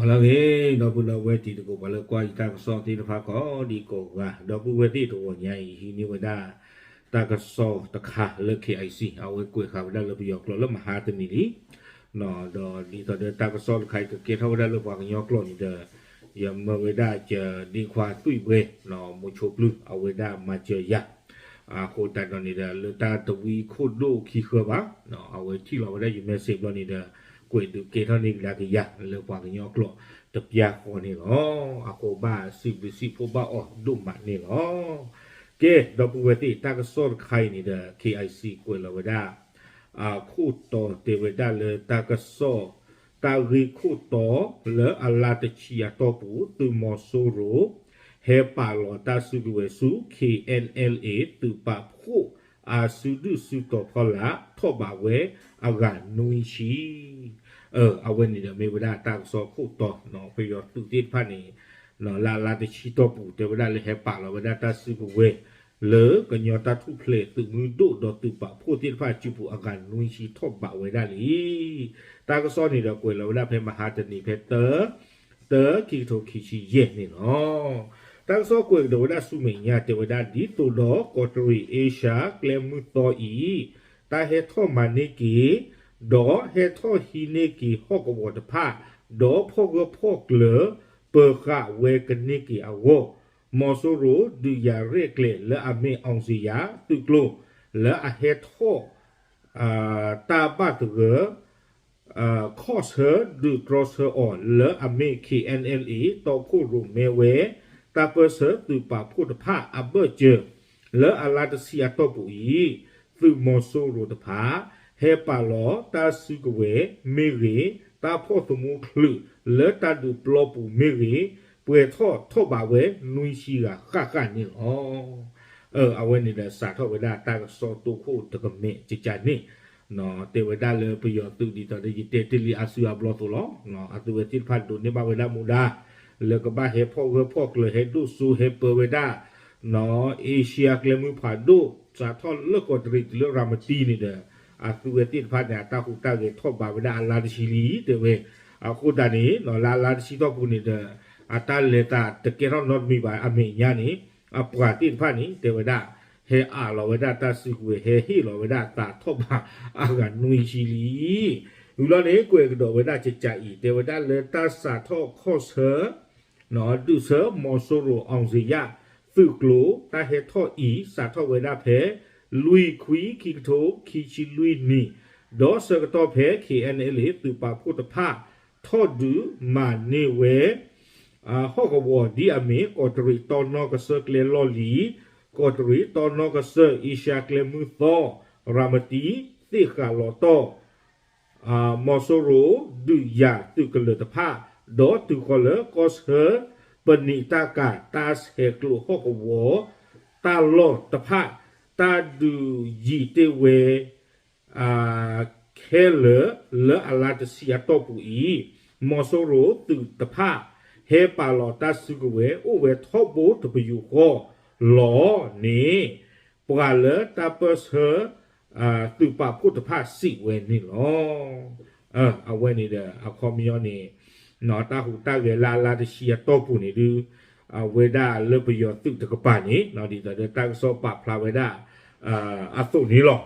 ဟါလၢအဂ့ၤ ဒီပုၢ်ဒီဝဲၢ်တံၤသကိး ပှၤလၢကွၢ်ယတၢ်ကစီၣ်သ့ၣ်တဖၣ်ကိးဒံကိးဂၤ, ဒီပုၢ်ဝဲၢ်သ့ၣ်တဂီၤညါအံၤ ဟံးန့ၢ်ဝဲဒၣ် တၢ်ကစီၣ်တခါလၢ K I C အဝဲကွဲးဃာ်ဝဲဒၣ်လၢပယီၤကျိာ်လၢမဟါတနံၤလံ. ဒီးဒ်သိးဒီးတၢ်ကစီၣ်တခါအံၤ ကကဲထီၣ်ဝဲဒၣ်လၢပှၤကညီကျိာ်န့ၣ်ဒီး ယမၢဝဲဒၣ်ကဒ့ခွါသွံၣ်ဘှဲ မိၤဆိပျုၢ် အဝဲဒၣ်မၤစၢၤယၤ အဃိသတးဒီးန့ၣ်ဒီး လၢတၢ်တဝံခိၣ်ဒိၣ်ခံဃၢဘၣ်, အဝဲထံၣ်လီၤဝဲဒၣ်ယ message ဘျီန့ၣ်ဒီး ကွဲးဒုးကဲထီၣ်န့ၢ်ကဒါက့ၤယၤလၢပှၤကညီကျိာ်တပျၢ်ဃီန့ၣ်လီၤ. အဃိဘၣ်စံးဘျုးစံးဖှိၣ်ဘၣ်အီၤဒိၣ်မးန့ၣ်လီၤ. ကဲ ဒီပုၢ်ဝဲၢ်သ့ၣ် တၢ်ကစီၣ်တခါအံၤန့ၣ်ဒီး K I C ကွဲးလီၤဝဲဒၣ် အခိၣ်တီတဲဝဲဒၣ်လၢတၢ်ကစီၣ် တၢ်ဂ့ၢ်ခိၣ်တီလၢအလါတဆံအတီၢ်ပူၤ သုးမီၤစိရိၤ ဟဲပာ်လီၤတၢ်စုကဝဲၤဆူ K N L A သုးပာ်ဖှိၣ်အစုဒုၣ်စုတီၤဖီလာ် ထီၣ်ဘးဝဲအဂၤနွံဆံ အဝဲန့ၣ်ဒီးမ့ၢ်ဝဲဒၣ်တၢ်ကစီၣ်ခိၣ်တီ ပယီၤသုးသ့ၣ်တဖၣ်န့ၣ် လၢအလါတဆံတီၢ်ပူၤ တဲဝဲဒၣ်လၢဟဲပာ်လီၤဝဲဒၣ်တၢ်စုကဝဲၤ လၢကညီတၢ်ထူၣ်ဖျဲးသုးမုၢ်ဒိၣ်ဒီးသုးပာ်ဖှိၣ်သ့ၣ်တဖၣ်အစုပူၤအဂၤနွံဆံထီၣ်ဘးဝဲဒၣ်လံ. တၢ်ကစီၣ်န့ၣ်ဒီးကွဲးလီၤဝဲဒၣ်ဖဲမဟါတနံၤဖဲတၢ တၢ ခံကထိခံဆံယဲၢ်န့ၣ်လီၤ. တၢ်ကစီၣ်ကွဲးကဒီးဝဲဒၣ်ဆူမဲာ်ညါတဲဝဲဒၣ် ဒ်သိးဒီးကီးတရံးအ့ရှါကျဲမုၢ်သီအံၤ တၢ်ဟဲထီၣ်မၤန့ၢ်က့ၤ ဒီးဟဲထီၣ်ဟံးန့ၢ်က့ၤဟီၣ်ကဝီၤတဖၣ် ဒီးဖီၣ်ဂၢၢ်ဖီၣ်ကျၢၤ ပၢၤဃာ်ဝဲကန့ၢ်က့ၤအဂီၢ် မီၤစိရိၤဒုးယၤရဲၣ်ကျဲၤလၢအမ့ၢ် အောင်ဇေယျ သုးကျိၤ လၢအဟဲထီၣ် တၢ်ဘၣ်သဂၢၢ် ခီၣ်ဆၢဒုးတြီဆၢအီၤလၢအမ့ၢ် K N L A တီခိၣ်ရိၣ်မဲဝဲ တၢ်ပၢၢ်ဆၢသုးပာ်ဖှိၣ်တဖၣ်အဘၢၣ်စၢၤ လၢအလါတဆံအတီၢ်ပူၤအံၤ သုးမီၤစိရိၤတဖၣ် ဟဲပာ်လီၤတၢ်စုကဝဲၤမ့ၢ်ဂ့ၤ တၢ်ဖီၣ်သမူချုးလၢတၢ်ဒုးပျီပူၤမ့ၢ်ဂ့ၤ ပှဲၤထီၣ်ထီၣ်ဘးဝဲနွံဆံဂၤဃၣ်ဃၣ်န့ၣ်လီၤ. အဝဲန့ၣ်ဒီးစးထီၣ်ဝဲဒၣ်တၢ်ကစီၣ်တိခိၣ်တကမဲာ်ကကန့ၣ် တဲဝဲဒၣ်လၢပယီၤသုးဒ်သိးဒီးယတဲတ့ၢ်လံအါစုအါဘျီအသိးလီၤ. အသုဝဲသ့ၣ်တဖၣ်ဒိးန့ၢ်ဘၣ်ဝဲဒၣ်မူဒါ လၢကဘၣ်ဟဲဖီၣ်ဂၢၢ်ဖီၣ်ကျၢၤ ဟဲဒိၣ်စိဟဲပၢဝဲဒၣ် အ့ရှါကျဲမုၢ်ဖးဒိၣ် စးထီၣ်လၢကီးတရံးတုၤလၢရၤမတံန့ၣ်ဒီး အသုဝဲသ့ၣ်တဖၣ်န့ၣ် အတၢ်ဟူးတၢ်ဂဲၤထီၣ်ဘးဝဲဒၣ်အလါတဆံလံ တဲဝဲ. အဃိသတးန့ၣ် လၢအလါတဆံတီၢ်ပူၤန့ၣ်ဒီး အတၢ်လဲၤသးတကဲထီၣ်နီတမံၤဘၣ်အမဲာ်ညါန့ၣ် အပှၤသ့ၣ်တဖၣ်န့ၣ် တဲဝဲဒၣ် ဟဲအးလီၤဝဲဒၣ်တၢ်စုကဝဲၤ ဟဲဟ့ၣ်လီၤဝဲဒၣ်သးထီၣ်ဘးအဂၤနွံဆံလံ. ဝံၤဘျီန့ၣ် ကွဲးကဒီးဝဲဒၣ်ကကးအံၤ တဲဝဲဒၣ်လၢတၢ်စးထီၣ်ခီၣ်ဆၢ ဒုးဆၢမီၤစိရိၤ အောင်ဇေယျ သုးကျိၤ တၢ်ဟဲထီၣ်အံၤ စးထီၣ်ဝဲဒၣ်ဖဲ လွံၢ်ခွံ ခံကထိခံဆံလွံၢ်နံၣ် ဒီးဆၢကတီၢ်ဖဲ K N L A သုးပာ်ဖှိၣ်တဖၣ် ထီၣ်ဒုးမၤန့ၢ်ဝဲ ဟီၣ်ကဝီၤဒ်အမ့ၢ် ကီးတရံးတီနီကစၢၢ်ကျဲလီၢ်လံၤ, ကီးတရံးတီနီကစၢၢ် အ့ရှါကျဲမုၢ်သီ, ရၤမတံ သ့ၣ်ဃးလီၤတီၢ် မီၤစိရိၤ ဒုးယၤသုးကလၢၤတဖၣ် ဒီးတုၤဃီၤလၢကီၢ်ဆၢ ပနံာ်တၢ်ကၤ တၢ်ဆဲးကျိးဟီၣ်ကဝီၤ တၢ်လီၢ်တဖၣ် တၢ်ဒုးယံာ်တ့ၢ်ဝဲ ခဲလၢာ်လၢအလါတဆံအတီၢ်ပူၤအံၤ မီၤစိရိၤသုးတဖၣ် ဟဲပာ်လီၤတၢ်စုကဝဲၤ အိၣ်ဝဲထီဘိတပယူာ်ဃီလီၤန့ၣ် ပှၤလၢတၢ်ပၢၢ်ဆၢ သုးပာ်ဖှိၣ်တဖၣ်စံးဝဲန့ၣ်လီၤ. အဝဲန့ၣ်ဒီးအခီပညီန့ၣ် တၢ်ဟူးတၢ်ဂဲၤလၢအလါတဆံအတီၢ်ပူၤန့ၣ်ဒုး အဝဲဒၣ်လၢပယီၤသုးတကပၤန့ၣ် ဒ်သိးဒီးတၢ်ကစီၣ်ပာ်ဖျါဝဲဒၣ် အသိးန့ၣ်လီၤ.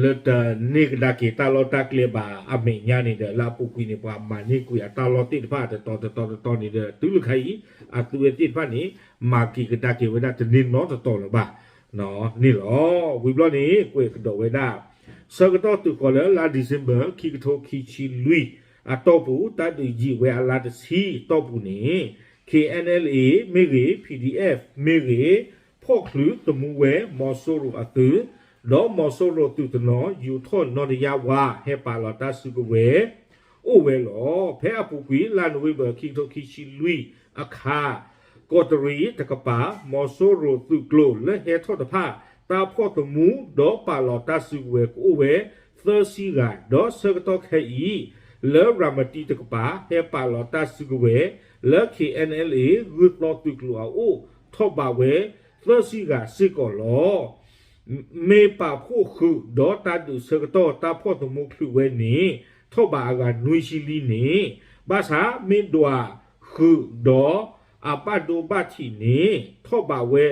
လၢတန့ၢ်ကဒါက့ၤတၢ်လီၢ်တၢ်ကျဲဘၣ်အမဲာ်ညါန့ၣ်ဒီး လၢအပူၤကွံာ်န့ၣ် ပှၤမၤန့ၢ်ကွံာ်အတၢ်လီၢ်သ့ၣ်တဖၣ်တတီၤတတီၤတတီၤန့ၣ်ဒီး တုၤလၢခါအံၤ အသုဝဲသ့ၣ်တဖၣ်န့ၣ် မၤက့ၤကဒါက့ၤဝဲဒၣ်တန့ၢ်နီတတီၤလၢၤဘၣ်န့ၣ်လီၤ. ဝံၤဘျီန့ၣ် ကွဲးကဒီးဝဲဒၣ် ဆၢကတီၢ်တုၤဃီၤလၢလါ December ခံကထိခံဆံလွံၢ်အတီၢ်ပူၤ တၢ်ဒုးယံာ်ဝဲအလါတဆံတီၢ်ပူၤန့ၣ် K N L A မ့ၢ်ဂ့ၤ P D F မ့ၢ်ဂ့ၤ ဖီၣ်ချုးသမူဝဲ မီၤစိရိၤအသုး ဒီးမီၤစိရိၤသုးတနီၤ ယူၤထီၣ်နီၢ်တယၢ်ဝါ ဟဲပာ်လီၤတၢ်စုကဝဲၤ အိၣ်ဝဲလီၤ. ဖဲအပူၤကွံာ် လါနိၣ်ဝ့ဘၢၣ် ခံကထိခံဆံလွံၢ်အခါ ကီးတရံးတကပၤ မီၤစိရိၤသုးကျိၤလၢဟဲထီၣ်တဖၣ် တၢ်ဖီၣ်သမူ ဒီးပာ်လီၤတၢ်စုကဝဲၤကအိၣ်ဝဲ သၢဆံဂၤ ဒီးဆၢကတီၢ်ခဲအံၤ လၢရၤမတံတကပၤ ဟဲပာ်လီၤတၢ်စုကဝဲၤ လၢ K N L A ဂုၢ်သီသုးကျိၤအအိၣ် ထီၣ်ဘးဝဲ သၢဆံဂၤစ့ၢ်ကီးလီၤ. မ့ၢ်ပာ်ဖှိၣ်ဃုာ်ဒီးတၢ်ဒုးဆၢကတီၢ် တၢ်ဖီၣ်သမူချုးဝဲန့ၣ် ထီၣ်ဘးအဂၤနွံဆံလံန့ၣ် ဘၣ်ဆၣ်မ့ၢ်ဒွးဃုာ်ဒီးအဘၣ်ဒိဘၣ်ထံးန့ၣ် ထီၣ်ဘးဝဲ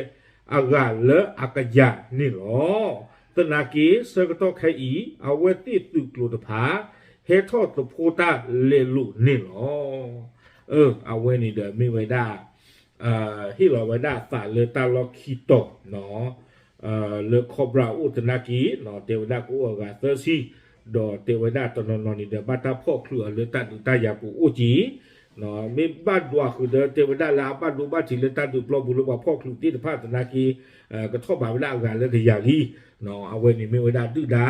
အဂၤလၢအကယၤန့ၣ်လီၤ. သနာ်က့ ဆၢကတီၢ်ခဲအံၤ အဝဲသ့ၣ်သုးကျိၤတဖၣ် ဟဲထီၣ်သဖှိတၢ်လဲၤလိာ်န့ၣ်လီၤ. အဝဲန့ၣ်ဒီးမ့ၢ်ဝဲဒၣ် ဟ့ၣ်လီၤဝဲဒၣ်အသးလၢတၢ်လီၢ်ခံတီၤ လၢ Cobra အိၣ်သနာ်က့ တဲဝဲဒၣ်ကအိၣ်အဂၤသၢဆံ, ဒီးတဲဝဲဒၣ်တနီၤနီၤန့ၣ်ဒီး ဘၣ်တၢ်ဖီၣ်ချုးအီၤလၢတၢ်ဒုးတၢ်ယၤပူၤအိၣ်က့ၤ, မ့ၢ်ဘၣ်ဒွးဃုာ်ဒီးတဲဝဲဒၣ်လၢအဘၣ်ဒိဘၣ်ထံးလၢတၢ်ဒုးပျီပူၤလၢပှၤဖီၣ်ချုးသ့ၣ်တဖၣ်သနာ်က့ ကထီၣ်ဘးဝဲဒၣ်အဂၤလၢကယၤလံ. အဝဲန့ၣ်မ့ၢ်ဝဲဒၣ်ဒုၣ်ဒါ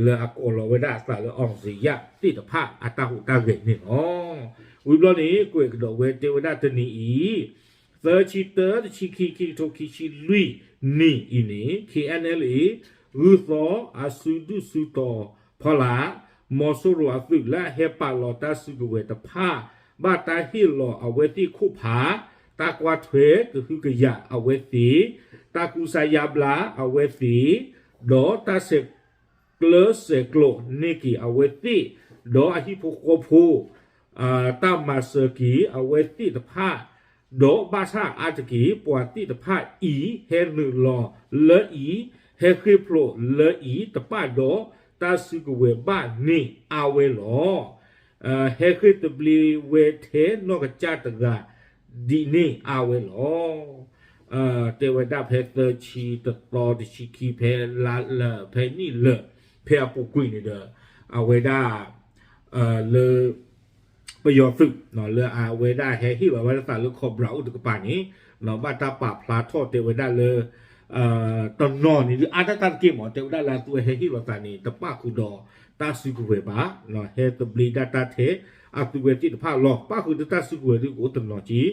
လၢအကိးလီၤဝဲဒၣ်အသးလၢ အောင်ဇေယျ သ့ၣ်တဖၣ်အတၢ်ဟူးတၢ်ဂဲၤန့ၣ်လီၤ. ဝံၤဘျီန့ၣ် ကွဲးကဒီးဝဲတဲဝဲဒၣ်တနံၤအံၤ သၢဆံတၢ တဆံခံ ခံကထိခံဆံလွံၢ်နံၣ်အံၤန့ၣ် K N L A ဂုၢ်သီအစုဒုၣ်စုတီၤဖီလာ် မီၤစိရိၤအသုးလၢအဟဲပာ်လီၤတၢ်စုကဝဲၤတဖၣ် ဘၣ်တၢ်ဟ့ၣ်လီၤအဝဲသ့ၣ်ခိၣ်ဖး, တၢ်ကွၢ်ထွဲကဟုကယာ်အဝဲသ့ၣ်, တၢ်ကူစါယါဘျါအဝဲသ့ၣ်, ဒီးတၢ်ဆဲး ကျၢဆဲးကျိးန့ၢ်က့ၤအဝဲသ့ၣ်, ဒီးအဟံၣ်ဖိဃီဖိ, တၢ်မၤစၢၤက့ၤအဝဲသ့ၣ်တဖၣ်, ဒီးဘၣ်ဆၣ်အါတက့ၢ် ပှၤသ့ၣ်တဖၣ်အံၤ ဟဲနုာ်လီၤလၢအံၤ, ဟဲဃ့ၢ်ဖျိးလၢအံၤ တပာ်ဒီးတၢ်စုကဝဲၤဘၣ်န့ၣ်အါဝဲလီၤ. ဟဲဃ့ၢ်သဘျ့ဝဲထဲနီၢ်ကစၢ်တဂၤ ဒ်န့ၣ်အါဝဲလီၤ. တဲဝဲဒၣ်ဖဲသၢဆံတသီ တဆံခံ ဖဲလါလၢာ် ဖဲနံၣ်လၢာ် ဖဲအပူၤကွံာ်န့ၣ်ဒီး အဝဲဒၣ် လၢ ပယီၤသုး လၢအဝဲဒၣ်ဟဲဟ့ၣ်လီၤဝဲဒၣ်သးလၢ Cobra အိၣ်တကပၤန့ၣ် ဘၣ်တၢ်ပာ်ဖျါထီၣ်တဲဝဲဒၣ်လၢ တနီၤန့ၣ်ဒုးအါတၢ်တၢ်တက့ၢ်မး တဲဝဲဒၣ်လၢအသုဝဲဟဲဟ့ၣ်လီၤသးန့ၣ် တပာ်ဃုာ်ဒီးတၢ်စုကဝဲၤဘၣ်, ဟဲသဘျ့ဒၣ်တၢ်ထဲအသုဝဲသ့ၣ်တဖၣ်လီၤ. ပာ်ဃုာ်ဒီးတၢ်စုကဝဲၤဒုးကအိၣ်တနီၤက့ၢ်.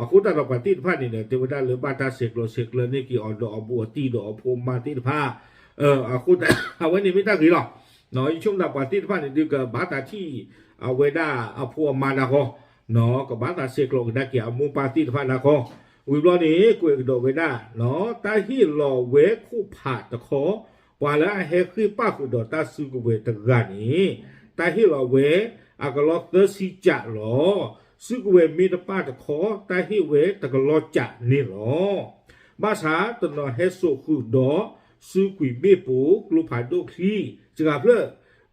အဃိသတးဒီးပှၤသ့ၣ်တဖၣ်န့ၣ်ဒီး တဲဝဲဒၣ်လၢဘၣ်တၢ်ဆဲးကျိးဆဲးကျၢန့ၢ်က့ၤအီၤဒီးအဘူးအတံၢ်ဒီးအဖိအမါသ့ၣ်တဖၣ် အဃိ အဝဲန့ၣ်မ့ၢ်တၢ်ဂ့ၤလီၤ. ယဆိကမိၣ်သးပှၤသ့ၣ်တဖၣ်န့ၣ်ဒုးကဘၣ်သးထံၣ် အဝဲဒၣ်အဖိအမါဒၣ်ဃီ, ကဘၣ်သးဆဲးကျိးကဒါက့ၤအမိၢ်ပၢ်သ့ၣ်တဖၣ်ဒၣ်ဃီ. ဝံၤဘျီန့ၣ် ကွဲးကဒီးဝဲဒၣ် တၢ်ဟ့ၣ်လီၤဝဲခိၣ်ဖးတခီ ပှၤလၢအဟဲဃ့ၢ်ပာ်ဃုာ်ဒီးတၢ်စုကဝဲၤတဂၤန့ၣ် တၢ်ဟ့ၣ်လီၤဝဲ အကလီသၢဆံကးလီၤ. စုကဝဲၤမ့ၢ်တပာ်တခီ တၢ်ဟ့ၣ်ဝဲတကလီကးန့ၣ်လီၤ. ဘၣ်ဆၣ်တနီၤဟဲစိာ်ဃုာ်ဒီး စုကွံာ်ဘ့ၣ်ပိာ် ကျိဖးဒိၣ်ချံ စှၤဖျၢၣ်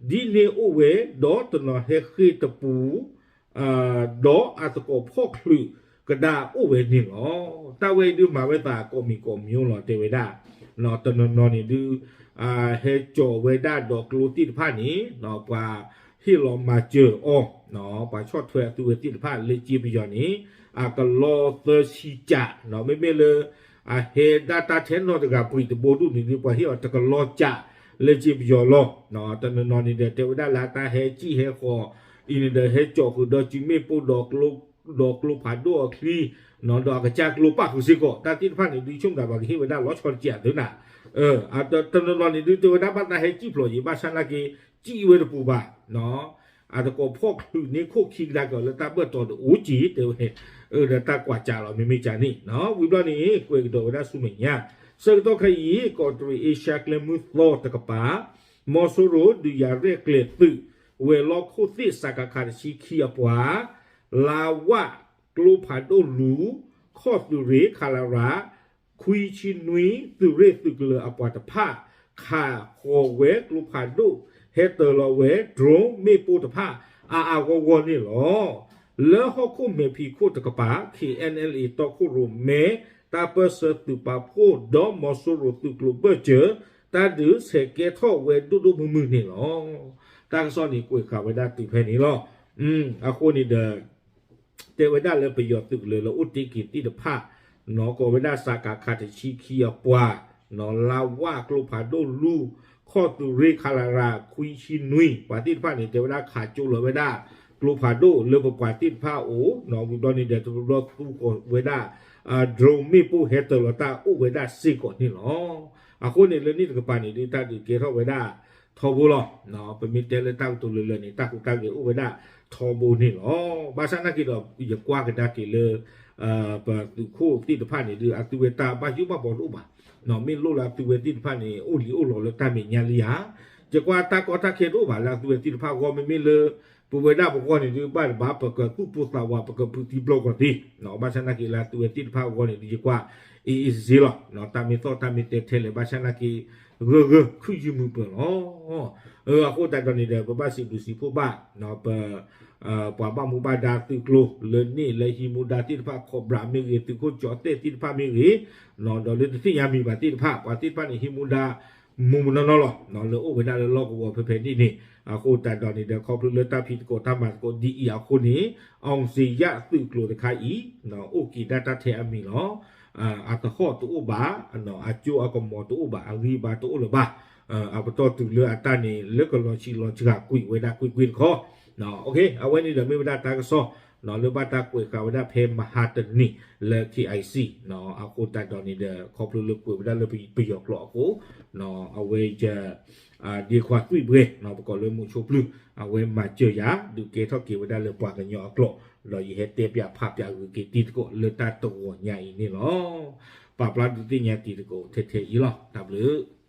ဒ်န့ၣ်အိၣ်ဝဲ ဒီးတနီၤဟဲဃ့ၢ်တပူၤ ဒီးအသကိးဖီၣ်ချုးကဒါအိၣ်ဝဲန့ၣ်လီၤ. တၢ်ဝဲအံၤဒုးမၤဝဲသးကိးမံၤကိးမံၤလီၤ တဲဝဲဒၣ်. တနီၤနီၤန့ၣ်ဒုး ဟဲစိာ်ဝဲဒၣ်ဒီးကျိသ့ၣ်တဖၣ်န့ၣ် ပှၤဟ့ၣ်လီၤမၤစၢၤအီၤ ပှၤဆီၣ်ထွဲအသုဝဲသ့ၣ်တဖၣ်လၢစ့ပယီၤန့ၣ် အကလီသၢဆံကး မ့မ့ၢ်လၢ အဟဲဒၣ်တၢ်ထဲနီတဂၤပှ့ၤတဘိဒူၣ်န့ၣ်ဒုး ပှၤဟ့ၣ်အီၤတကလီကး လၢစ့ပယီၤလီၤ. တနီၤနီၤန့ၣ်ဒီး တဲဝဲဒၣ်လၢတၢ်ဟဲစံၣ်ဟဲဃီၤအံၤန့ၣ်ဒီး ဟဲစိာ်ဃုာ်ဒီးစုမ့ၣ်ပိၢ်ဒီး ဒီးကျိဖးဒိၣ်အချံ ဒီးအကစၢ်ကျိပာ်ဃုာ်စ့ၢ်ကီး တၢ်သ့ၣ်တဖၣ်န့ၣ်ဒုး ဆိကမိၣ်သးပှၤကဟ့ၣ်ဝဲဒၣ်လီၤဆီတကးသုနၤ. တနီၤနီၤန့ၣ်ဒုး တဲဝဲဒၣ်ဘၣ်သးဟဲစံၣ်ဖျိးယံၤ ဘၣ်ဆၣ်နာ်က့ စံၣ်ဝဲတပူၤဘၣ် အသကိးဖီၣ်ချုးန့ၢ်ခိၣ်ခံကဒါက့ၤအီၤလၢတၢ်ဘၢၣ်တီၤဒီးအိၣ်က့ၤ တဲဝဲ ဒီးတၢ်ကွၢ်ကးလီၤ မ့မ့ၢ်ကန့ၣ် ဝံၤဘျီန့ၣ် ကွဲးကဒီးဝဲဒၣ်ဆူမဲာ်ညါ ဆၢကတီၢ်ခဲအံၤ ကီးတရံးအ့ရှါကျဲမုၢ်သီတကပၤ မီၤစိရိၤဒုးယၤရဲၣ်ကျဲၤသုး ဝဲၤလီၢ်ခိၣ်သ့ၣ် စကခ တဆံခံအပှၤ လါဝၣ် ကျိဖးဒိၣ်လူၤ ခီၣ်သုးရ့ၣ် ခလရ ခွံဆံနွံ သုးရ့ၣ်သုးကလၢၤအပှၤတဖၣ် ခးဃီၤဝဲကျိဖးဒိၣ် ဟဲတၢၤလီၤဝဲ drone မ့ၣ်ပိၢ်တဖၣ် အါအါဂီၢ်ဂီၢ်န့ၣ်လီၤ. လၢဟီၣ်ခိၣ်မဲာ်ဖံးခိၣ်တကပၤ K N L A တီခိၣ်ရိၣ်မဲ တၢ်ပၢၢ်ဆၢသုးပာ်ဖှိၣ် ဒီးမီၤစိရိၤသုးကျိၤဘၢၣ်စၢၤ တၢ်ဒုးဆဲးကဲထီၣ်ဝဲဒိၣ်ဒိၣ်မုၢ်မုၢ်န့ၣ်လီၤ. တၢ်ကစီၣ်န့ၣ်ကွဲးဃာ်ဝဲဒၣ်တုၤဖဲန့ၣ်လီၤ. အဃိန့ၣ်ဒီး တဲဝဲဒၣ်လၢပယီၤသုးကလၢၤလၢအိၣ်တ့ၢ်က့ၤသ့ၣ်တဖၣ် ကိးဝဲဒၣ် စကခ တဆံခံအပှၤ လါဝၣ်ကျိဖးဒိၣ်လူၤ ခီၣ်သုးရ့ၣ် ခလရ ခွံဆံနွံ ပှၤသ့ၣ်တဖၣ်န့ၣ် တဲဝဲဒၣ်ခးကၠိလီၤဝဲဒၣ် ကျိဖးဒိၣ်လၢပပှၤသ့ၣ်တဖၣ်အအိၣ် ဝံၤဘျီန့ၣ်ဒီး တဘျီဘျီသူဃီၤဝဲဒၣ် drone မ့ၣ်ပိၢ်ဟဲတၢၤလီၤတၢ်အိၣ်ဝဲဒၣ်စ့ၢ်ကီးန့ၣ်လီၤ. အဃိန့ၣ်လၢန့ၣ်တကပၤန့ၣ်ဒုး တၢ်ဒုးကဲထီၣ်ဝဲဒၣ်ထီဘိလီၤ. ပမ့ၢ်တဲလၢတၢ်ကတိၤလၢလၢ်န့ၣ် တၢ်ဟူးတၢ်ဂဲၤအိၣ်ဝဲဒၣ်ထီဘိန့ၣ်လီၤ. ဘၣ်ဆၣ်နာ်က့ဒီး ယကွၢ်ကဒါက့ၤလၢ ပသုးခိၣ်သ့ၣ်တဖၣ်န့ၣ်ဒုး အသုဝဲတၢ်ဘၣ်ယိၣ်ဘၣ်ဘီတအိၣ်ဘၣ်. မ့ၢ်လိၣ်လၢအသုဝဲသ့ၣ်တဖၣ်န့ၣ် အိၣ်လံၤအိၣ်လီၤလၢတၢ်မဲာ်ညါလံဧါ. ယကွၢ်တၢ်ကီတၢ်ခဲတအိၣ်ဘၣ်လၢအသုဝဲသ့ၣ်တဖၣ်အဂီၢ် မ့မ့ၢ်လၢ ပဝဲဒၣ်ပဂီၢ်န့ၣ်ဒုး ဘၣ်တဘၣ် ပကသူၣ်ပိၢ်သးဝး ပကဖုးသံဘျီကီးသ့, ဘၣ်ဆၣ်နာ်က့လၢအသုဝဲသ့ၣ်တဖၣ်အဂီၢ်န့ၣ်ဒုး ယကွၢ် အ့ၣ်အ့ၣ်စ့လီၤ, တၢ်မ့ၢ်သီၣ်တၢ်မ့ၢ်တဲထဲလဲၣ် ဘၣ်ဆၣ်နာ်က့ ဂၢၢ်ဂၢၢ်ခုၣ်ယုၢ်မုာ်ပၢၢ်လီၤ. အဃိသတးဒီးန့ၣ်ဒီး ပဘၣ်စံးဘျုးစံးဖှိၣ်ဘၣ် ပ ပှၤဘၣ်မူဘၣ်ဒါသုးကျိၤလၢန့ၣ်လၢဟံးမူဒါသ့ၣ်တဖၣ် Cobra မ့ၢ်ဂ့ၤ သုးခိၣ်ကၠီသဲၣ်သ့ၣ်တဖၣ်မ့ၢ်ဂ့ၤ, ဒီးလၢတသ့ၣ်ညါမံၤဘၣ်သ့ၣ်တဖၣ် ပှၤသ့ၣ်တဖၣ်န့ၣ် ဟံးမူဒါ မူမူနီၢ်နီၢ်လီၤ. လၢအိၣ်ဝဲဒၣ်လၢလီၢ်ကဝီၤဖဲဖဲန့ၣ်န့ၣ် အဃိသတးဒီးန့ၣ်ဒီး ခီဖျိလၢတၢ်ဖံးသကိးတၢ်မၤသကိးဒ်အံၤအဃိန့ၣ် အောင်ဇေယျသုးကျိၤတခါအံၤ အိၣ်က့ၤဒၣ်တၢ်ထဲအမံၤလီၤ. အသဟီၣ်တအိၣ်ဘၣ်, အကၠိအကမီၤတအိၣ်ဘၣ်, အဂံၢ်အဘါတအိၣ်လၢၤဘၣ်. အပတီၢ်တုၤလၢအတၢ်န့ၣ် လၢကလီၤဆံးလီၤစှၤကွံာ်ဝဲဒၣ်ကွ့ၢ်ကွ့ၢ်တခီ, အဝဲန့ၣ်ဒီးမ့ၢ်ဝဲဒၣ်တၢ်ကစီၣ် လၢဘၣ်တၢ်ကွဲးဃာ်ဝဲဒၣ်ဖဲမဟါတနံၤလၢ K I C အဃိသတးဒီးန့ၣ်ဒီး ခီဖျိလၢကွဲးဝဲဒၣ်လၢပယီၤကျိာ်အဃိ အဝဲယ ဒ့ခွါသွံၣ်ဘှဲ ပကိးလၢမူဆိပျုၢ် အဝဲမၤစၢၤယၤ ဒုးကဲထီၣ်က့ၤဝဲဒၣ်လၢပှၤကညီအကျိာ် ဒီးယဟဲတဲပၠးဖးပၠးဂုာ်က့ၤတံၤသကိးလၢတၢ်တဂီၤညါအံၤန့ၣ်လီၤ. ပာ်ဖျါဒုးသ့ၣ်ညါတံၤသကိးထဲထဲအံၤလီၤ. တၢ်ဘျုး